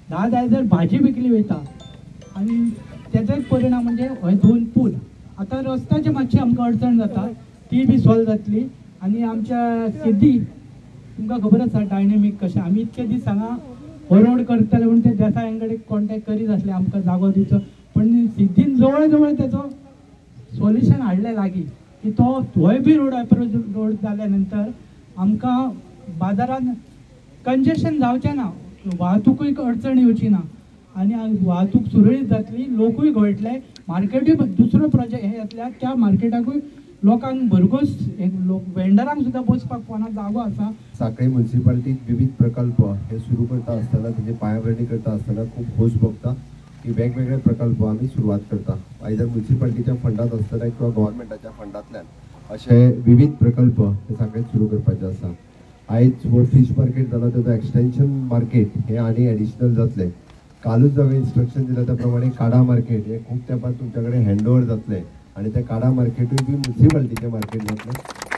10,000 भाजी विकली वयता आनी तेजो एक परिणाम म्हणजे हे 2 पूल आतां रस्त्याचे मातशी आमकां अडचण जाता ती बी सॉल्व जातली. आनी आमच्या सिद्धी तुमकां खबर आसा डायनेमीक कशें आमी इतके दीस हांगा हो रोड करतले म्हूण ते देसायां कडेन कॉन्टेक्ट करीत आसले आमकां जागो दिवचो, पण सिद्धीन जवळ जवळ तेजो सोल्युशन हाडलें लागीं की तो होय बी रोड एप्रोच रोड जाल्या नंतर आमकां बाजारान कंजेशन जावचें ना, वाहतुकूय अडचण येवची ना आनी वाहतूक सुरळीत जातली, लोकूय घोळटले, मार्केटूय दुसरो प्रोजेक्ट हे येतल्या त्या मार्केटाकूय लोकांक भरघोस लोक वेंडरांक सुद्दां बसपाक कोणा जागो आसा. साखळी म्युनिसिपालिटीत विविध प्रकल्प हे सुरू करता आसतना तेजी पायाभरणी करता आसतना खूब खोस भोगता की वेगवेगळे प्रकल्प आमी सुरवात करता, आयदर म्युनिसिपालिटीच्या फंडांत आसतना किंवा गव्हर्मेंटाच्या फंडांतल्यान अशे विविध प्रकल्प हे साखळीत सुरू करपाचे आसा. आयज हो फीश मार्केट जाला तेजो एक्सटेंशन मार्केट हे आनी एडिशनल जातलें. कालूच हांवें इन्स्ट्रक्शन दिलां त्या प्रमाणे काडा मार्केट हे खूब तेंपार तुमच्या कडेन हँड ओवर जातलें आनी ते काडा मार्केटूय बी म्युनिसिपालिटीचें मार्केट जातलें,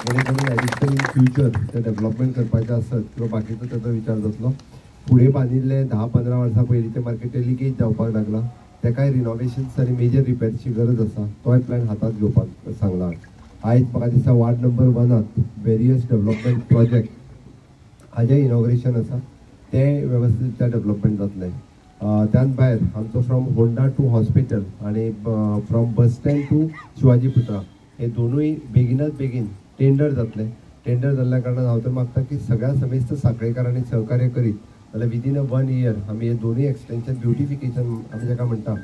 जेणे करून एडिशनल इन फ्युचर ते डेवलपमेंट करपाचें आसत किंवा बाकीचो तेजो विचार जातलो. फुडें बांदिल्लें 10-15 वर्सां पयलींचें मार्केट तें लिकेज जावपाक लागलां, तेकाय रिनोवेशन्स आनी मेजर रिपेर्सची गरज आसा, तोय प्लॅन हातांत घेवपाक सांगला. आयज म्हाका दिसता ward number 1 various development project हाजें इनॉग्रेशन आसा, तें वेवस्थीत डेवलपमेंट जातलें. त्यान भायर आमचो फ्रॉम होंडा टू हॉस्पिटल आनी from bus stand to Shivaji Putla हे दोनूय बेगिनात बेगीन टेंडर जातले. टेंडर जाल्ल्या कारणान हांव तर मागता की सगळ्या समेस्त साखळेकारांनी सहकार्य करीत जाल्यार विदीन अ 1 इयर आमी हे दोनूय एक्सटेंशन ब्युटिफिकेशन आमी जाका म्हणटा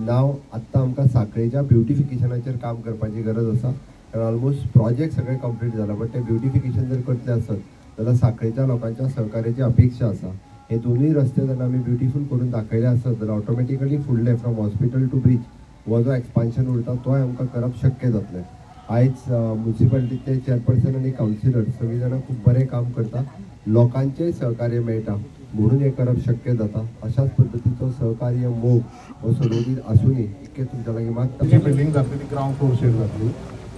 नाव आत्तां आमकां साखळेच्या ब्युटिफिकेशनाचेर काम करपाची गरज आसा, कारण ऑलमोस्ट प्रोजेक्ट सगळे कंप्लीट जाला बट ते ब्युटिफिकेशन जर करतले आसत जाल्यार साखळेच्या लोकांच्या सहकार्याची अपेक्षा आसा. हे दोनूय रस्ते जर आमी ब्युटिफूल करून दाखयले आसत जाल्यार ऑटोमॅटिकली फुडले फ्रॉम हॉस्पिटल टू ब्रीज हो जो एक्सपान्शन उरता तोय आमकां करप शक्य जातलें. आयज म्युनिसिपालिटीचे चेअरपर्सन आनी कावन्सिलर सगळीं जाणां खूब बरें काम करता, लोकांचेंय सहकार्य मेळटा म्हणून हें करप शक्य जाता. अशाच पद्दतीचो सहकार्य मोग हो सदोदीत आसूनय इतकें तुमच्या लागीं मागता. जी बिल्डींग जातली ती ग्रावंड फ्लोर शेड जातली,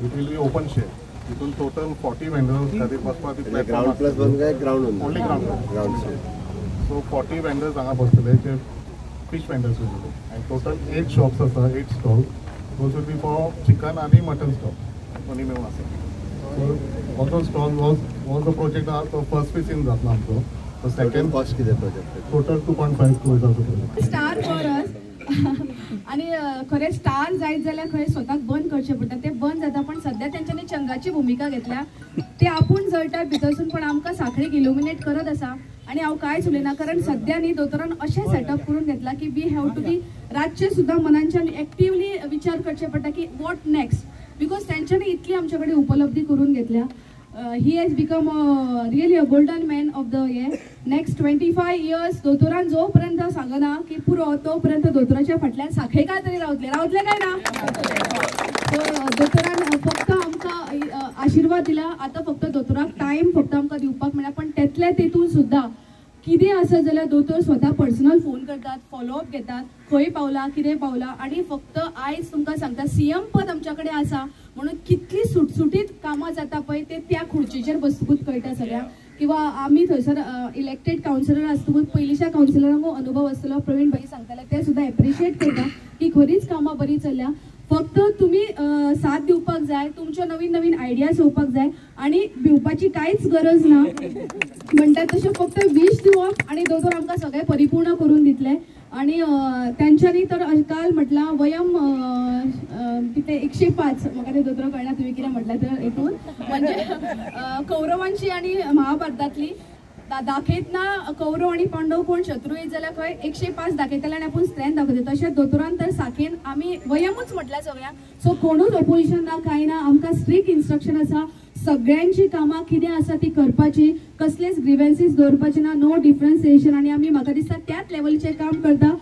it will be open shed, तितून टोटल 40 वेंडर्स खातीर बसपाक ग्रावंड प्लस वन काय ground only ground shed. So 40 vendors हांगा बसतले जे फिश वेंडर्स उरतले आनी टोटल 8 शॉप्स आसा, 8 stall, those will be for chicken आनी मटन स्टॉल दोन्ही मेळून आसा. सो हो जो स्टॉल हो जो प्रोजेक्ट आहा तो फर्स्ट फेजीन जातलो आमचो. तो सेकंड कॉस्ट कितें प्रोजेक्ट टोटल 2.5 क्रोर्साचो प्रोजेक्ट. स्टार फॉर अस आनी खरें स्टार जायत जाल्यार खंय स्वताक बंद करचें पडटा, तें बंद जाता, पण सद्या तेंच्यांनी चंगाची भुमिका घेतल्या, ते आपूण जळटात भितरसून, पण आमकां साखळीक इल्युमिनेट करत आसा. आनी हांव कांयच उलयना कारण सद्या न्ही दोतोरान अशें सेटअप करून घेतला की we have to be रातचे सुद्दां मनांच्यान एक्टिवली विचार करचे पडटा की what next, because तेंच्यांनी इतली आमचे कडेन उपलब्धी करून घेतल्या. He has become really a golden man of the year. Next 25 years दोतोरान जो पर्यंत सांगना की पुरो तो पर्यंत दोतोराच्या फाटल्यान साखळेकार तरी रावतले, रावतले काय ना? सो दोतोरान फक्त आमकां आशिर्वाद दिला, आतां फक्त दोतोराक टायम फक्त आमकां दिवपाक मेळ्ळा, पण तेतले तेतून सुद्दां कितें आसत जाल्यार दोतोर स्वता पर्सनल फोन करतात, फॉलोअप घेतात, खंय पावला कितें पावला. आनी फक्त आयज तुमकां सांगता सीएम पद आमच्या कडेन आसा म्हणून कितली सुटसुटीत कामां जाता पळय ते त्या खुर्चेचेर बसतकूच कळटा सगळ्यांक. किंवा आमी थंयसर इलेक्टेड कावन्सिलर आसतकूच पयलींच्या कावन्सिलरांक अनुभव आसतलो, प्रवीण भाई सांगताले ते सुद्दां एप्रिशिएट करता की खरीच कामां बरीं चल्ल्या. फक्त तुमी साथ दिवपाक जाय, तुमच्यो नवीन नवीन आयडियाज येवपाक जाय आनी भिवपाची कांयच गरज ना म्हणटा तशें फक्त वीश दिवप आनी दोतोर आमकां सगळें परिपूर्ण करून दितले. आनी तेंच्यांनी तर काल म्हटलां वयम कितें 105 म्हाका तें दोतोर कळना तुवें कितें म्हटलें तर हितून म्हणजे कौरवांची आनी महाभारतांतली दाखयतना कौरव आनी पांडव कोण शत्रू येत जाल्यार खंय 105 दाखयतले आनी आपूण स्ट्रेंथ दाखयतले. तशेंच दोतोरान तर साखेन आमी वयमूच म्हटल्यार सगळ्यांक, सो कोणूच ओपोजिशन ना कांय ना, आमकां स्ट्रिक्ट इन्स्ट्रक्शन आसा सगळ्यांची कामां कितें आसा ती करपाची, कसलेच ग्रिवेन्सीस दवरपाचे ना, नो डिफरन्सिएशन. आनी आमी म्हाका दिसता त्याच लेवलीचेर काम करता.